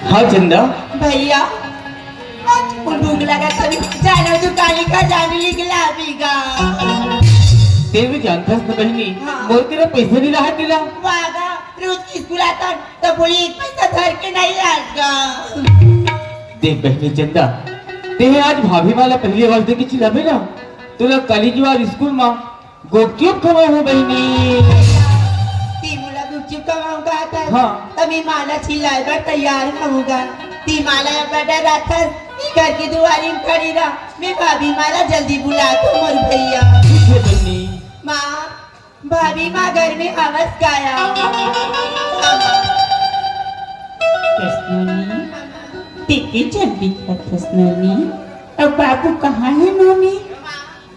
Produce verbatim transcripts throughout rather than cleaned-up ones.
हाँ चंदा। भैया, आज मोर भूख लगत हवे, जानो दुकान का जाने निकला भी गा। तेरे जानथस न बहिनी, हाँ। मोर करा पैसा नहीं रहा तेला। वागा, रोज के स्कूल आता तो बोली एक पैसा धर के नहीं आएगा। देख बहिनी चंदा, तेहे आज भाभी माला पहली बार देखे चिल्लाबे ना, तोला कॉलेज वार स्कूल मा गुपचुप खवाहूँ बहिनी। ती मोला गुपचुप खवाहूँ कहा था। हाँ। तभी माला चिल्लाए बर तैयार होगा। ती माला बड़ा राथस, ती घर के दुआरी में खड़ी रह। मैं भाभी माला जल्दी बुला तो मोर भैया। ठीक है बहिनी। माँ, भाभी माँ घर में हवस गाया। कस नोनी, तेके जल्दी करथस नोनी। अब बाबू कहाँ है नोनी?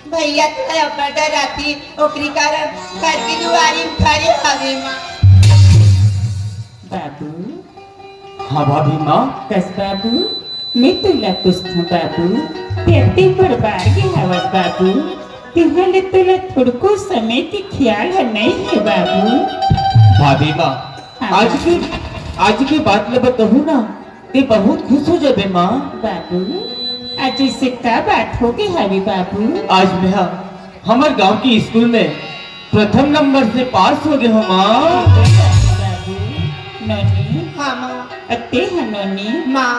भैया तोला अब्बड़ डर आती, ओकरी कारण घर के दुआरी में खड़े हवे माँ। बाबू। हाँ भाभी माँ। कस बाबू, मैं तोला पूछथों बाबू, तेती बड़बार के हवस बाबू, तिहां ले तोला थोड़को समय के ख्याल है नहीं है बाबू? भाभी माँ, हाँ। आज की, आज की बात ल बताहूँ ना, ते बहुत खुश हो जाबे माँ। बाबू, आज ऐसे का बात हो गई हवे बाबू? आज मैं, हाँ, हमर गांव के स्कूल में प्रथम नंबर से पास हो गए हो माँ। बाबू, नोनी। हाँ माँ। अते है नोनी। माँ,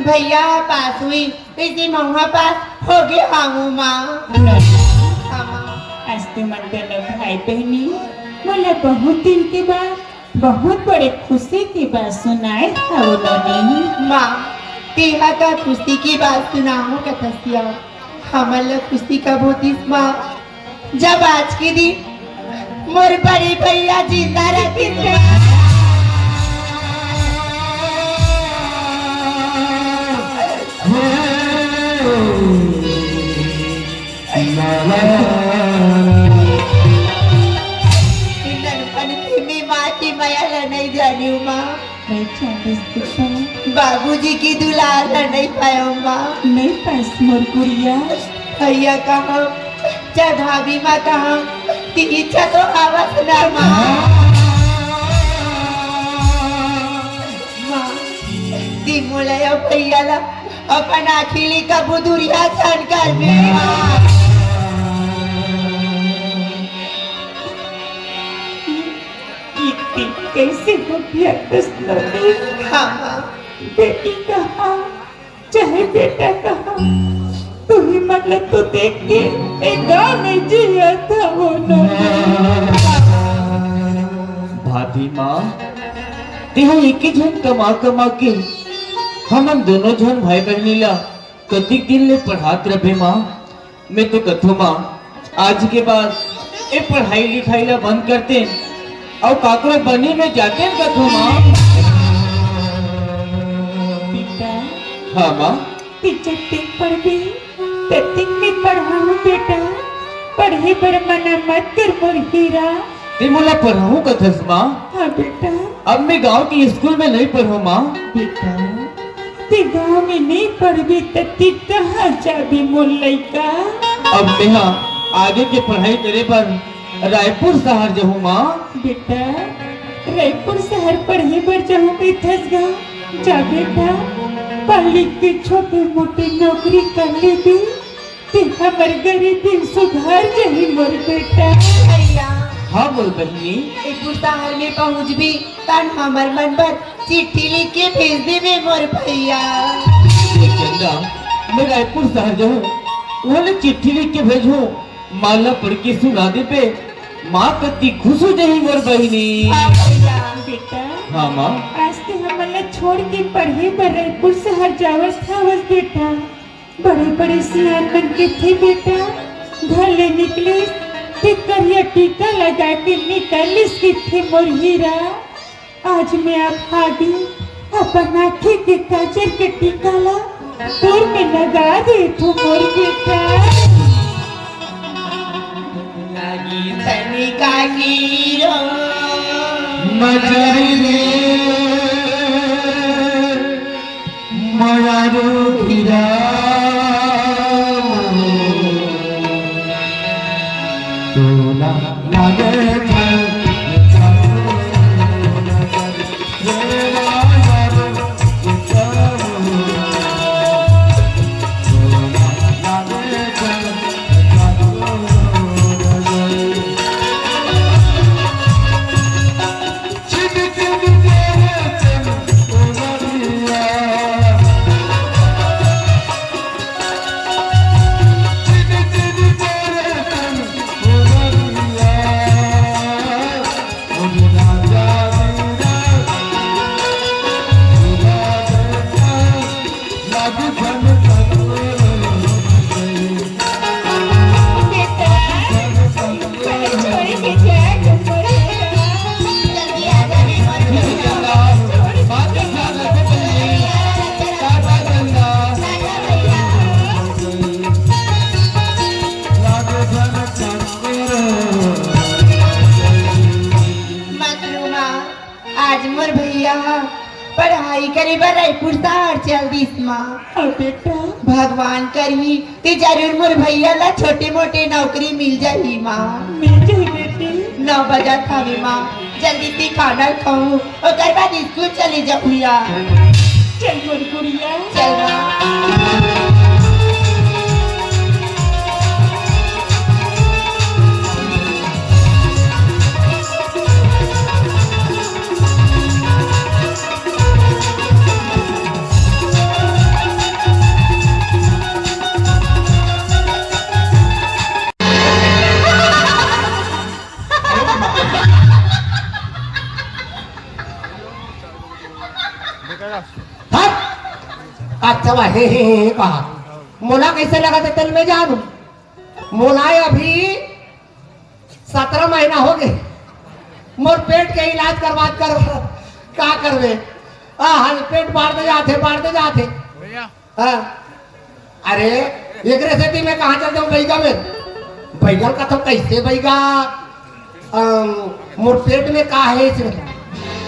भैया पास हुई, इसी महुआ पास हो गए हाँ माँ। नोनी। हाँ माँ। आज तुमन दोनों भाई बहनी मोला बहुत दिन के बाद बहुत बड़े खुशी की बात सुनाए हव नोनी। माँ, तेहा का खुशी की बात सुनाहूँ कथसिया, हमन ल खुशी कब होतिस माँ, जब आज के दिन मोर बड़े भैया जिंदा रहते। ननपन के मैं माँ की मया ल नहीं जानियो माँ। नहीं जानिस बेटा। बाबूजी की दुलार ल नहीं पायो माँ। नहीं पाइस मोर गुड़िया। भैया कहाँ, चाहे भाभी माँ कहाँ, ती इच्छा तो हवस ना माँ। माँ, ती मोला या भैया ला अपन आँखी ले कभू दुरिहा झन करबे। इतनी कैसे हो गया कस नोनी? हाँ, माँ। बेटी कहाँ, चाहे बेटा कहाँ, तुही मन ल तो देख के ए गाँव में जियत हवो नोनी। भाभी माँ, तेहा एके झन कमा कमा के हमन दोनों झन भाई बहनी ला कतिक दिन ले पढ़ात रबे माँ। मैं तो कथों माँ, आज के बाद ए पढ़ाई लिखाई ला बंद करते अउ काकरो बनी में जाते कथों माँ। बेटा, हाँ माँ। ते जतेक पढ़बे, ततेक मैं पढ़ाहूँ बेटा। पढ़े बर मना मत कर मोर हीरा। ते मोला पढ़ाहूँ कथस माँ? हाँ बेटा। अब मैं गाँव के स्कूल में नहीं पढ़ों माँ। बेटा, ते गाँव में नहीं पढ़बे त ते कहाँ जाबे मोर लइका? अब मेहा आगे के पढ़ाई करे बर रायपुर शहर जहूँ माँ। बेटा, रायपुर शहर पढ़े बर जहूँ कहिथस गा, जा बेटा, पढ़ लिख के छोटे मोटे नौकरी कर लेबे। ते हमर गरीबी सुधार जही मोर बेटा। भैया। हाँ मोर बहिनी। रायपुर शहर में पहुँचबे तन हमर मन बर चिट्ठी लिख के भेज देबे मोर भैया। ए चंदा, मैं रायपुर शहर जहूँ, ओला चिट्ठी लिख के भेजहूँ, माँ ला पढ़ के सुना देबे, माँ कति खुश हो जही मोर बहिनी। हाँ भैया। बेटा, हाँ माँ। आज ते हमन ला छोड़ के पढ़े बर रायपुर शहर जावत हवस बेटा। बड़े-बड़े सियान मन कथे बेटा, घर ले निकलिस, ते करिया टीका लगा के निकलिस कथे मोर हीरा। आज मैं अभागी अपन आँखी के काजर के टीका ला तोर में लगा देथों मोर बेटा। लागी तनिका कीरो नजर रे। मया रूप राम तोला लागे। करे बर रायपुर शहर चल दिस माँ। हाँ बेटा। भगवान करही ते जरूर मोर भैया ला छोटे मोटे नौकरी मिल जाही माँ। मिल जाही बेटी। नौ बजत हवे माँ, जल्दी से खाना खाऊं, ओकर बाद स्कूल चले जाऊं या। चल मोर गुड़िया। चल माँ। हट! अच्छा, वाह, हे, हे, हे, हे, कहा। मोला कैसे लगा था तेल में जानू? मोला अभी सत्रह महीना हो गए, मोर पेट के इलाज करवात कर, का करबे? आ, हाल पेट बाढ़ते जाते, बाढ़ते जाते। भैया। हाँ। अरे, एकरे सेती मैं कहाँ चल जाऊँ बैगा में? बैगा का तो कैसे बैगा? अम, मोर पेट में का है इसमें?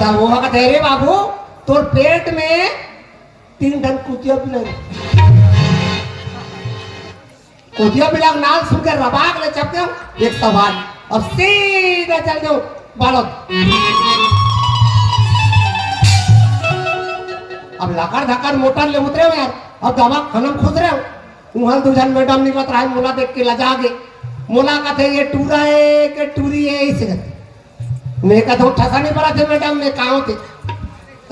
तब वो कहते, "अरे बाबू, तोर पेट में तीन ठन कुतिया भी नहीं।" कोठिया बिलाक नाल सुन के रबाक ले चपके एक सवाल। अब सीधा चल जाओ बालक। अब लाकड़ धाकड़ मोटर ले उतरे हो यार, अब दवा खनम खुश रहे हो। उहाँ दू झन मैडम निकलत रहे, मोला देख के लजा गे। मोला कथे, "ये टूरा है के टूरी है?" इसे कहते। मैं कहता हूँ, "ठसा नहीं पड़ा थे मैडम, मैं कहाँ होते?"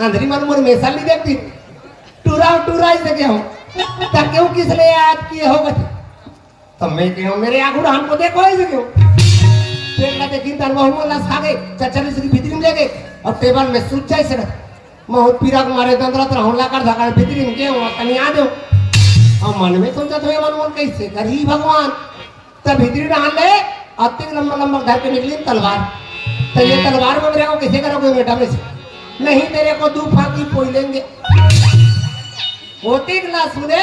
अंधरी मन मोर मेसा नहीं देखती। टूरा, टूरा इसे क्या हो? तब क्यों किस ले याद किए हो कहते? तब मैं कहे हूँ, "मेरे आगू हमको देखो, ऐसे क्यों?" पेट ला देखी, तन वहू ला खा गए, चच्चर इसकी भीतरी में ले गए और टेबल में सूत जाए से रख। महू पीरा के मारे दंदरत रहूं, लाकर धकर भीतरी में गए हूँ, तनी आ दो। और मन में सोचा तो ये मन, मन कैसे करी भगवान? तब भीतरी रहन ले, अतिक लंबा लंबा धर के निकली तलवार। तो ये तलवार में मेरे को कैसे करोगे बेटा में से? नहीं, तेरे को दू फांकी पोई लेंगे। ओतिक ला सुने,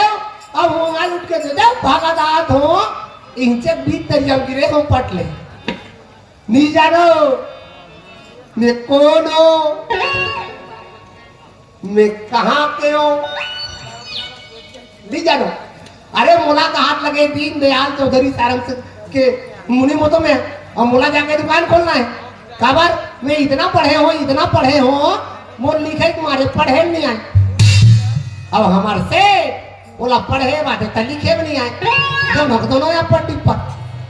अब वो माल उठ के दे दे, भागा दात हो, इंचे बीच तरिया गिरे हो पट ले। नहीं जानो, मैं कौन हो, मैं कहाँ के हो, नहीं जानो। अरे मोला का हाथ लगे दीन दयाल चौधरी सारंग से के मुनि मोतो में, और मोला जाके दुकान खोलना है। काबर मैं इतना पढ़े हो, इतना पढ़े हो, मोर लिखे के मारे पढ़े नहीं आए। अब हमार से ओला पढ़े बाटे त लिखे भी नहीं आए। दोनों के दोनों यहाँ पट्टी पर।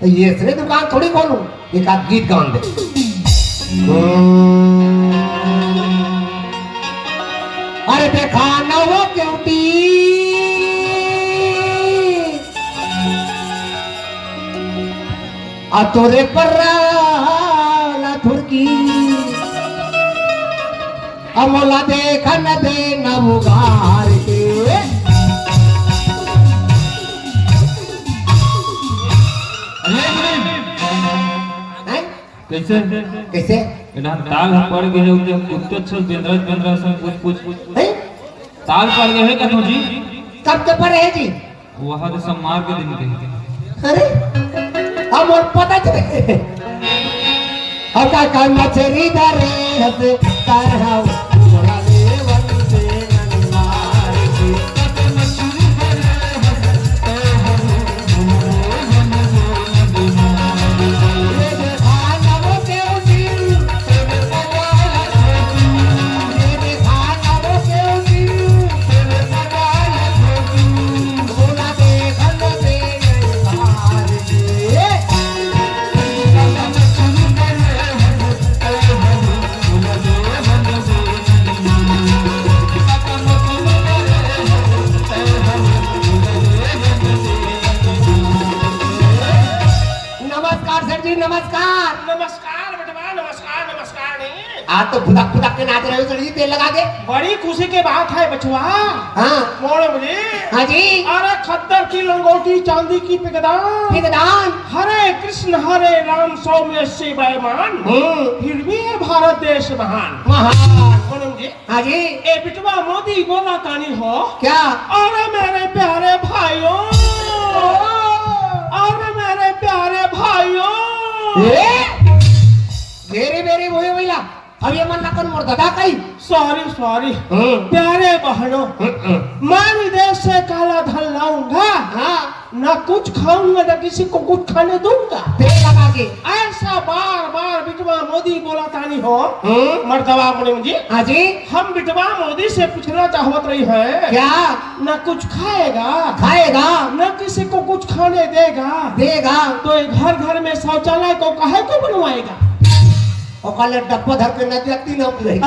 तो ये इसने दुकान थोड़ी खोलूं, एक आध गीत गान दे। अरे देखा ना वो क्यूटी, आ तोरे पर ना थुरकी, अमोला देखन दे न उगार के। अरे, हैं? कैसे? कैसे? इधर ताल ह पड़ गए हो, जब कुत्ते छल बेंदरा, बेंदरा से पूछ, पूछ, पूछ। हैं? ताल पड़ गए है कथो जी? कब के पड़े है जी? वह तो सम्मार के दिन के। अरे, अब मोर पता चले। अब का, का मछरी धरे हस, तार हाउ, मोला देवन से ननवार के। नमस्कार सेठ जी, नमस्कार। नमस्कार बेटवा, नमस्कार, नमस्कार नहीं। आज तो फुदक फुदक के नाच रहे हो सेठ जी, तेल लगा के। बड़ी खुशी के बात है बचवा। हाँ। मोड़ो मुझे। हाँ जी। अरे खद्दर की लंगोटी, चांदी की पिगदान। पिगदान। हरे कृष्ण हरे राम, सौ में अस्सी बेईमान। हम्म। फिर भी है भारत देश महान। महान। मोड़ो मुझे। हाँ जी। ए बिटवा मोदी बोला तानी हो। क्या? अरे मेरे प्यारे भाइयों। ओ। अरे मेरे प्यारे भाइयों। ए? मेरी, मेरी भोई भैया, अब ये मन लगन मोर दादा कही, सॉरी सॉरी। हम्म। प्यारे बहनों, हम्म, हम्म। मैं विदेश से काला धन लाऊंगा, हाँ। ना कुछ खाऊंगा ना किसी को कुछ खाने दूंगा। तेल लगा के। ऐसा बार बार बिटवा मोदी बोला तानी हो। हम्म। मर्दवा मुनिम जी, हाँ जी। हम बिटवा मोदी से पूछना चाहवत रही है, क्या? ना कुछ खाएगा, खाएगा। ना किसी को कुछ खाने देगा, देगा। तो ये घर घर में शौचालय को काहे को बनवाएगा? ओकर ले डब्बा धर के नदिया तीन हम नहीं।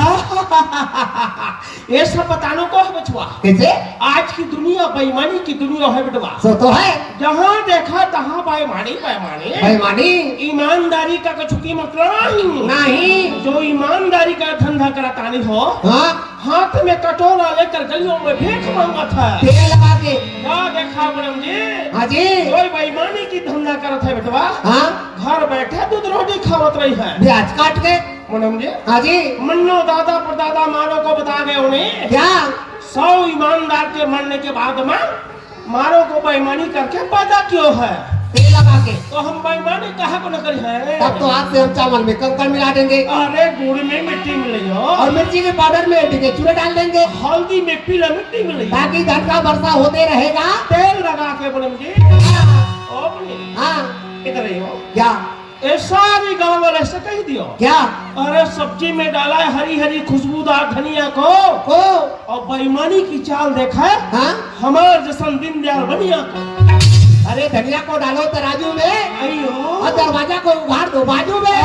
ये सब बतानो को है बचवा। कैसे? आज की दुनिया बेईमानी की दुनिया है बेटवा। सो तो है। जहाँ देखा तहाँ बेईमानी, बेईमानी। बेईमानी। ईमानदारी का कछु कीमत नहीं। नहीं। जो ईमानदारी का धंधा करता नहीं हो, हाँ। हाथ में कटोरा लेकर गलियों में भीख मांगत है। तेल लगा के। क्या देखा मैडम जी? हाँ जी। कोई बेईमानी की धंधा करत है बेटवा। हाँ। घर बैठे दूध रोटी खावत रही है। ब्याज काट के। मैडम जी। हाँ जी। मन्नो दादा परदादा मारो को बता गए उन्हें। क्या? सौ ईमानदार के मरने के बाद में मारो को बेईमानी करके पैदा कियो है। तेल लगा के। तो हम बेईमानी कहाँ को न करी है? तब तो आज से हम चावल में कंकड़ मिला देंगे। अरे गुड़ में मिट्टी मिलइयो। और मिर्ची के पाउडर में डीके चूरा डाल देंगे। हल्दी में पीला मिट्टी मिलइयो। ताकि धन का वर्षा होते रहेगा। तेल लगा के मैडम जी। ओ मैडम। हाँ। इधर ही हो। क्या? ए सारी गांव वाले से कह दियो। क्या? अरे सब्जी में डाला है हरी हरी खुशबूदार धनिया को। को? और बेईमानी की चाल देखा है। हाँ? हमार जैसन दीनदयाल बनिया को। अरे धनिया को डालो तराजू में। अयो। और दरवाजा को उघाड़ दो बाजू में।